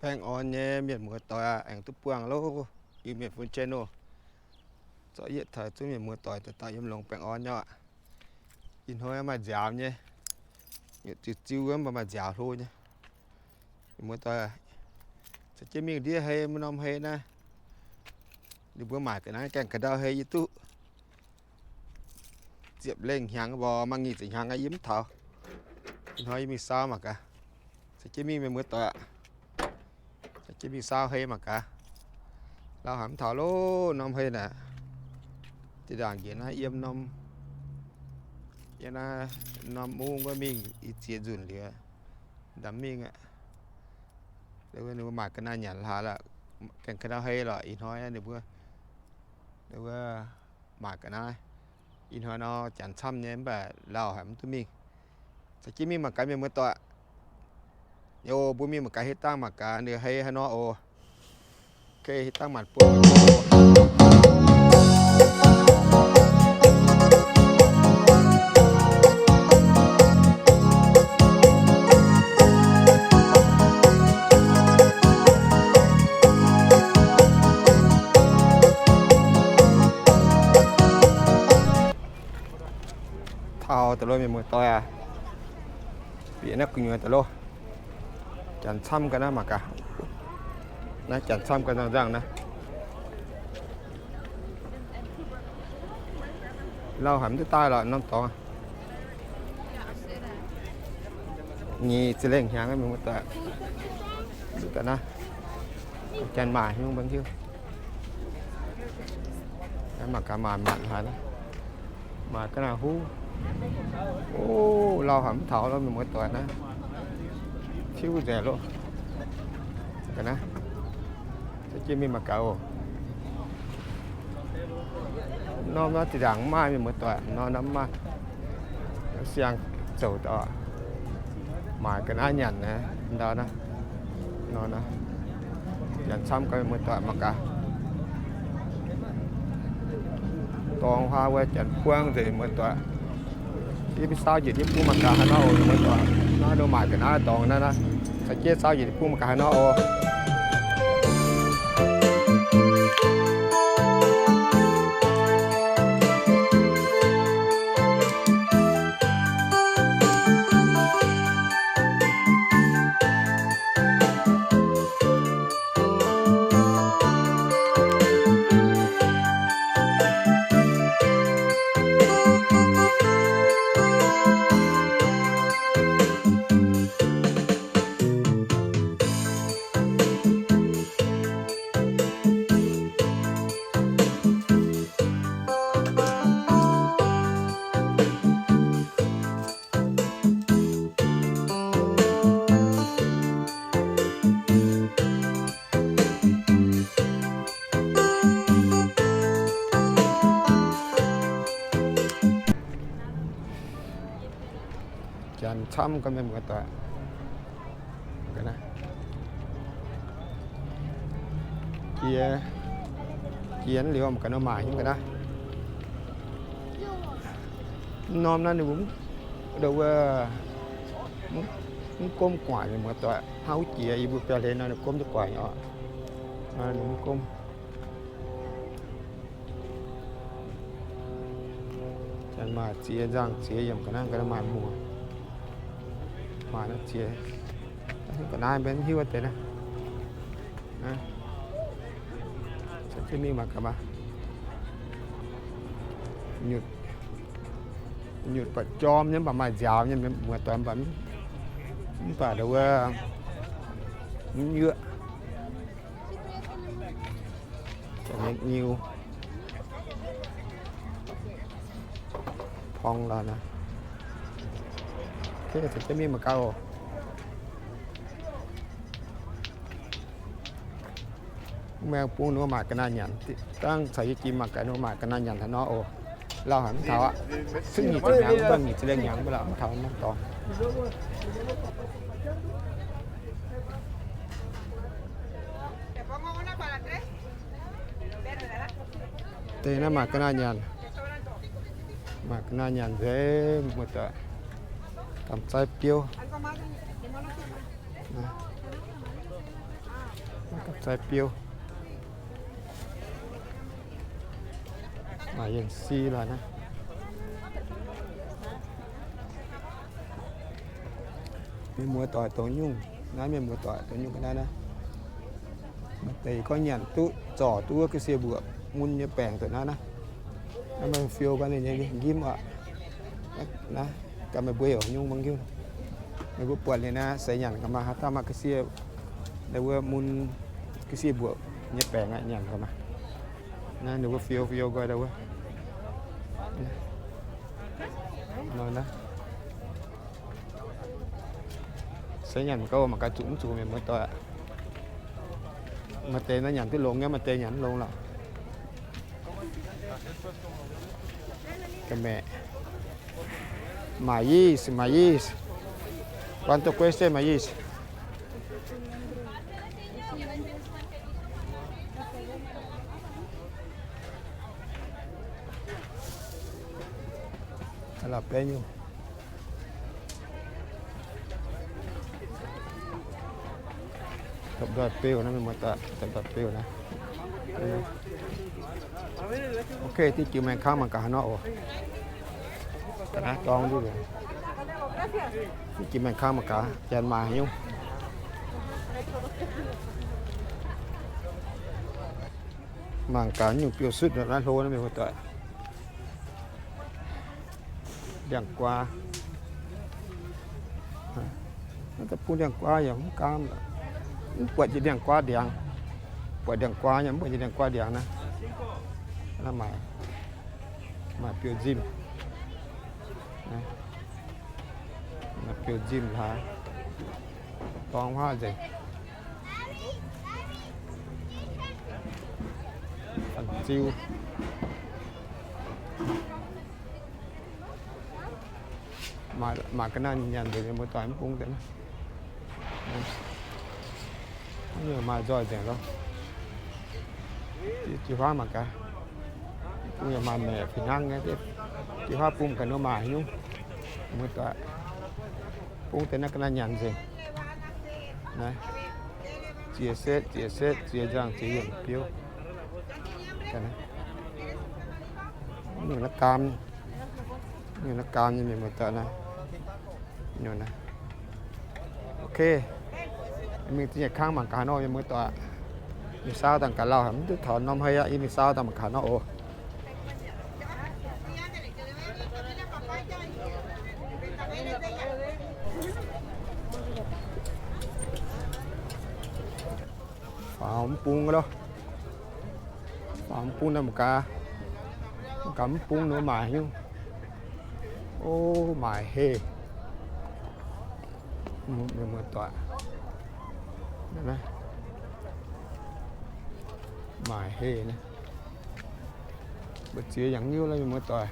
Baengh orn nyei mienh muoz doic aac, aengx duqv buangh loh. Iu Mienh Fun channel oc. Zorqv yietv taux zunv mienh muoz doic dauh dauh yiem longx baengh orn nyei aqv. Ih hnoi maaih nziaaux nyei. Ziux ziux mv baac maaih nziaaux hlo nyei. Mienh muoz doic, caux jienv mingh ndiev hei, norm hei naaiv. Ninh mbuo maaic ga'naaiv gaengh ga'ndau hei yie duqv ziepc lengh hnyangx mv baac maaih nyic ziepc hnyangx aqv yie mv taux. Ih hnoi yie mingh saau mangc gaax. Caux jienv mingh mienh muoz doic aac. Caux jienv mingh saau hei mangc gaax. Lauh haic mv taux loh, norm hei naaic. Zinh ndaangc njiec naaiv yiem norm, yiem naaiv norm mungv wuov mingh i ziex nzunc liuz, ndamv mingh aqv. Ninh mbuo maaic ga'naaiv nyanc hlaax lorqc, gaengh ga'ndau hei lorqc. Ih hnoi ninh mbuo, ninh mbuo maaic ga'naaiv. Ih hnoi nor janx camv nyei mv baac lauh haic mv duqv mingh. Caux jienv mingh mangc gaax mienh muoz doic. Oc, mbuo mingh mangc gaax, hiuv dangh mangc gaax ninh hei haaix nor oc. Ok, hiuv dangh maanc buonc. Taux daaih loh mienh muoz doic aac. Bieqc naaiv gu'nyuoz daaih loh. Janx camv ga'naaiv mangc gaax. Naaiv janx camv ga'nzangv nzangv naaiv. Lauh haic mv duqv daaih lorqc norm dorngx. Nyic ziepc lengh hnyangx mienh muoz doic. Duqv daaih naaiv. Janx maaic nyungc mbuo hiuv. Mangc gaax maaic maanc haaix naaiv. Maaic ga'naaiv huv. O, lauh haic mv taux loh mienh muoz doic naaiv. Tiuv nzengc loh. Ga'naaiv. Caux jienv mingh mangc gaax oc. Norm naaiv zinh ndaangc mv maaih mienh muoz doic, norm naaiv mv maaih. Siang zoux daaih maaic ga'naaiv nyanc naaiv ndau naaiv. Nor naaiv, janx camv ga'naaiv mienh muoz doic mangc gaax. Dorngx huaax wuov janx buangv nzengc mienh muoz doic. Yie mingh saau njiec ndiev bung mangc gaax haaix nor oc mienh muoz doic. Naaiv nor maaic ga'naaiv dorngx naaiv naaiv. Caux jienv saau njiec ndiev bung mangc gaax haaix nor oc. Janx camv ga'naaiv mienh muoz doic. Jiex, jiex liuz mangc gaax nor maaic nyungc ga'naaiv. Norm naaiv ninh mbuo, wuov, mv gomv gu'nguaaic mienh muoz doic. Hnangv wuov jiex yie mbuo biauv-hlen nor ninh gomv duqv gu'nguaaic oc. Ninh mv gomv. Janx maaih ziex nzangh ziex yiemc ga'naaiv, ga'naaiv maaih muoz. Maaih naaiv ziex, ga'naaiv mbenc hiuv deix naaiv. Caux jienv mingh mangc gaax maah. Nyutc, nyutc baac jorm nyei, mv baac maaih nziaaux nyei, muoz-doic, mv baac, mv baac wuov, mv yuoqv. Nyei nyiu. Porng lorh naaiv. Caux jienv mingh mangc gaax oc. Mv baac bung ninh mbuo maaic ga'naaiv nyanc, dangh caux yie jiex mangc gaax ninh mbuo maaic ga'naaiv nyanc haaix nor oc. Lauh haic mv taux aqv. Cingv nyic ziepc hnyangx, mv baac nyic ziepc lengh hnyangx mv baac lauh mv taux norm dorngx. Deix naaiv maaic ga'naaiv nyanc, maaic ga'naaiv nyanc nzengc, muoz-doic, gamh zaiv biouv. Daaih biou. Maaih yienh si lorqc naaiv. Mienh muoz-doic dongh nyungc naaiv, mienh muoz-doic dongh nyungc ga'naaiv naaiv. Maaih deix gorngv nyanc duqv, zorc duqv wuov ga'sie mbuoqc mun nyei baengc dongh naaiv naaiv. Naaiv meih fiou gau ninh nyei njimv oc. Naaiv, gaax meih mbuo heuc nyungc mangc hiuv. Meih mbuo buatc liuz naaiv, seix nyanc gaax maah, haaix dauh maaih ga'sie, wuov mun ga'sie mbuoqc nyei baengc aqv, nyanc gaax maah. Naaiv ninh mbuo fiou fiou gau wuov. Nor naaiv. Seix nyanc gau mangc gaax zuqc mv zuqc, mienh muoz-doic. Maaih deix naaiv nyanc duqv longx nyei, maaih deix nyanc mv longx lorqc. Ga'maeqc. Maíz, maíz. ¿Cuánto cuesta el maíz? Jalapeño. Dopv nzoih beu naaiv, mienh muoz-doic, dopv nzoih beu naaiv. Ok, diuh jiex maengx kangv mangc gaax haaix nor oc. Ga'naaiv dorngx duqv. Diuh jiex maengx kangv mangc gaax, janx maaih haaix nyungc. Mangc gaax nyungc biouv sutv naaiv hlo naaiv, mienh muoz-doic. Ndiangx-guaa. Naaiv daaih bung ndiangx-guaa yaac mv gaam, mv buatc jiex ndiangx-guaa ndiangx. Buatc ndiangx-guaa yaac mv buatc jiex ndiangx-guaa ndiangx naaiv. Naaiv maaih, maaih biouv nzimh. Maaih biouv nzimh hlaax, dorngx huaav nzengc. Fan-ziu. Maaih, maaih ga'naaiv nyanc nzengc, mienh muoz-doic, mv bung deix. Maaih nzoih nzengc loh. Jiu huaav mangc gaax. Bung yaac maaih maeqc fih hnangv nyei. Jiu huaav bung ga'naaiv maaih haaix nyungc, mienh muoz-doic. Bung deix naaiv ga'naaiv nyanc nzengc. Naaiv, ziex setv, ziex setv, ziex nzangc, ziex yiemc biouv. Nyungc naaiv gaam, nyungc naaiv gaam nyei, mienh muoz-doic naaiv. Ok, mingh zinh nyaanh kangv mangc gaax nor, mienh muoz-doic. Mingh saau dangh gaax lauh haic, mv duqv taux norm hei aqv. Yie mingh saau dangh mangc gaax nor oc. Faaux mv bung loh. Faaux mv bung naaiv mangc gaax. Mangc gaax mv bung nor maaih haaix nyungc. O, maaih heh. Mienh muoz-doic, maaih heh naaiv. Mbu'ziex yangh niuv lorqc, mienh muoz-doic.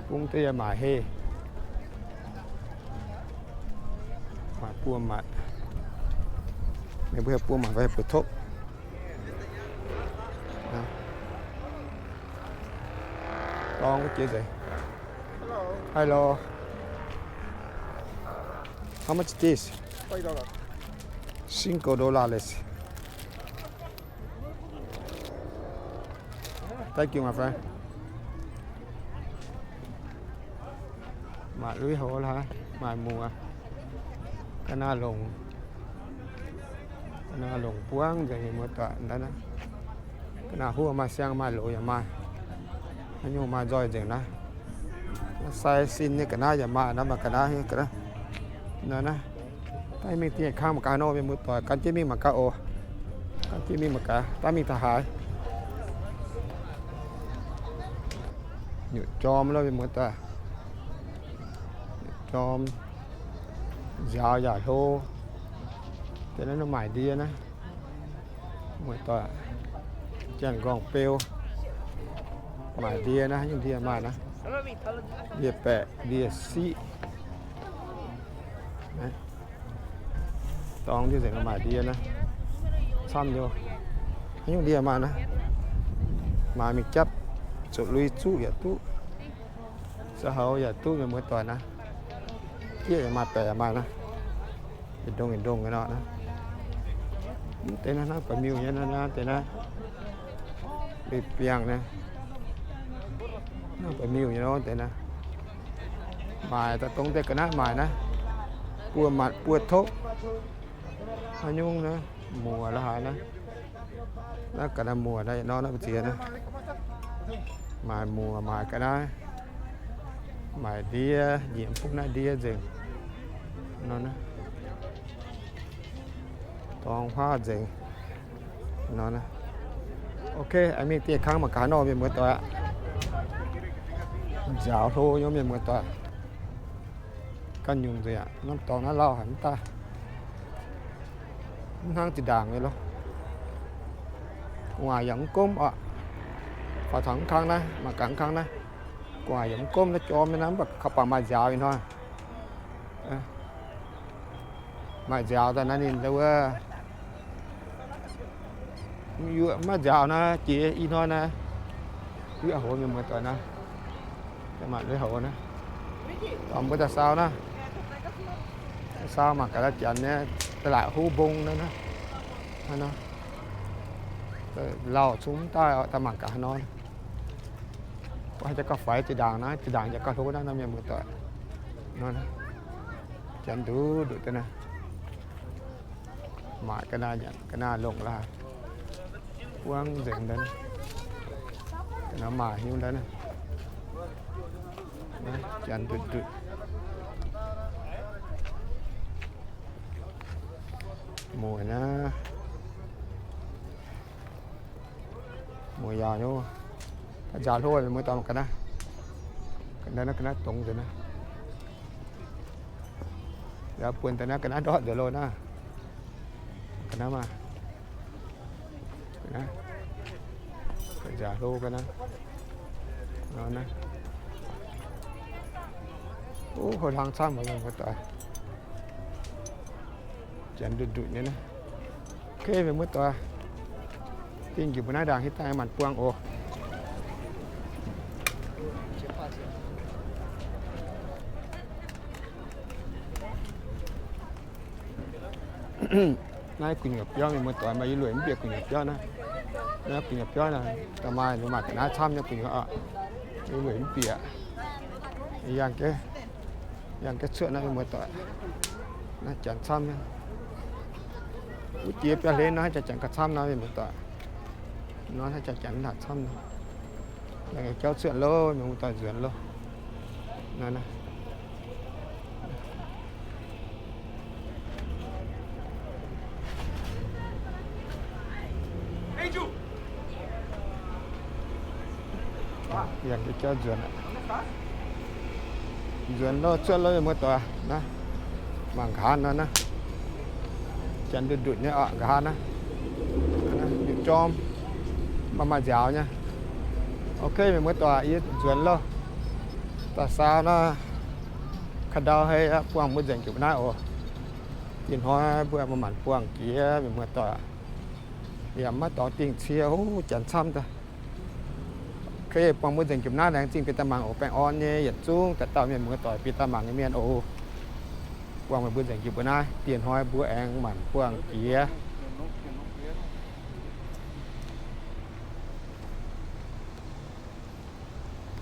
Bung deix yaac maaih heh. Maaih buo maanc. Meih mbuo heuc buo maanc fai heuc buoz-topv? Dorngx wuov jiex nzengc. Hello. How much this? Cinco dólares. Thank you, my friend. Maaih lui-houx hlaax, maaih muoz. Ga'naaiv longc, ga'naaiv longc buangv nzengc, mienh muoz-doic. Ga'naaiv huv maaih siang, maaih loz yaac maaih. Haaix nyungc maaih nzoih nzengc naaiv. Sai sin nyei ga'naaiv yaac maaih, naaiv maaih ga'naaiv, ga'naaiv nor naaiv. Daaih mingh dingh kang mangc gaax nor, mienh muoz-doic, gan jienv mingh mangc gaax oc. Gan jienv mingh mangc gaax, daaih mingh taux haaix. Nyutc jorm loh, mienh muoz-doic. Nyutc jorm, nziaaux yaac hlo. Deix naaiv maaih ndie naaiv. Muoz-doic, janx-nqorngv beu. Maaih ndie naaiv, haaix nyungc ndie maaih naaiv. Ndie-baeqc, ndie-siqv. Dorngx ndie nzengc, maaih ndie naaiv. Camv nyei. Haaix nyungc ndie maaih naaiv. Maaih mingh japv, zuqc lui zuqv yaac duqv. Ziangh houx yaac duqv, mienh muoz-doic naaiv. Dieqv yaac maaih, baeqc yaac maaih naaiv. Yietc ndongh yietc ndongh nyei nor naaiv. Mv deix naaiv, naaiv ba'miuh nyei naaiv, naaiv deix naaiv, biangh naaiv, naaiv ba'miuh nyei nor deix naaiv. Maaic daaih dongh deix ga'naaiv maaic naaiv, buo matc buo topv. Haaix nyungc naaiv, muoc la'haaix naaiv. Naaiv ga'naaiv muoc naaiv, nor naaiv mbu'ziex naaiv. Maaic muoc, maaic ga'naaiv, maaic ndiev, nyiemc bung naaiv ndiev nzengc. Nor naaiv, dorngx huaav nzengc. Nor naaiv. Ok, aengx mingh dieh kangv mangc gaax nor, mienh muoz-doic aqv. Nziaaux hlo nyei, mienh muoz-doic. Ganh nyungc nzengc aqv. Norm dorngx naaiv lauh haic mv daaih. Mv hnangv zinh ndaangc nyei lorqc. Gu'nguaaic yaac mv gomv oc. Faaux taux mv kang naaiv, mangc gaax mv kang naaiv. Gu'nguaaic yaac mv gomv, naaiv jorm nyei naaiv, mv baac kaux bangc maaih nziaaux ih hnoi. Maaih nziaaux daaih naaiv ninh wuov, mv yuoqv maiv nziaaux naaiv jiex ih hnoi naaiv. Wieqv hoz mienh muoz-doic naaiv, maaih wieqv hoz naaiv. Dorh mbuo daaih saau naaiv, saau mangc gaax naaiv janx nyei da'laaic huv mbong naaiv, naaiv, lauh cun mv daaih oc, daaih mangc gaax haaix nor. Mv haaix jaax gauh faix zinh ndaangc naaiv, zinh ndaangc jaax gauh hlo naaiv nor mienh muoz-doic. Nor, janx nduqc nduqc deix naaiv. Maaic ga'naaiv nyanc, ga'naaiv longc la'haaix, buangv nzengc ndau naaiv. Ga'naaiv maaic hnyouv ndau naaiv. Janx nduqc nduqc. Muoc naaiv, muoc yaauc nyei. Nzaaux hlo mienh muoz-doic mangc ga'naaiv. Ga'naaiv, ga'naaiv dongz nzengc naaiv. Yaac buonc daaih naaiv ga'naaiv ndortv nzengc loh naaiv. Ga'naaiv maah. Nzaaux hlo ga'naaiv. Nor naaiv. Ov, hlo hlang camv mienh muoz-doic. Janx nduqc nduqc nyei naaiv. Ok mienh muoz-doic, dingh njiec mbuo naaiv ndaangc hitv daaih maanc buangh oc. Naaiv gu'nyuoz biauv mienh muoz-doic, maaih yie lueic mv bieqc gu'nyuoz biauv naaiv. Naaiv gu'nyuoz biauv naaiv, da'maaih maaih ga'naaiv camv nyei gu'nyuoz oc. Yie lueic mv bieqc. Yangh ga'cuotv naaiv mienh muoz-doic. Naaiv janx camv nyei. Wuov jiex biauv-hlen nor, janx gauh camv nor mienh muoz-doic. Nor naaiv janx camv nor. Jauv cuotv loh, mienh muoz-doic nzuonx loh. Naaiv, naaiv. Yangh jauv nzuonx, nzuonx loh, cuotv loh mienh muoz-doic naaiv. Mangc nqa'haav nor naaiv, janx ndutv ndutv nyei oc, nqa'haav naaiv, ndutv jorm, maaih maaih nziaaux nyei. Ok mienh muoz-doic, yie nzuonx loh. Daaih saau naaiv, ka'ndau hei buangh mbuo nzengc jiex mbuo naaiv oc. Dieh hnoi mbuo maanc buangh jiex mienh muoz-doic. Yaac maiv dorngx dingh cie, huv, janx camv daaih. Ok, buangh mbuo nzengc jiex mbuo naaiv, laengz zingh bieqc daaih mangc oc. Baengh orn nyei yietc zungv dauh dauh mienh muoz-doic bieqc daaih mangc nyei mienh oc. Buangh meih mbuo nzengc jiex mbuo naaiv, dieh hnoi mbuo aengx maanc buangh jiex.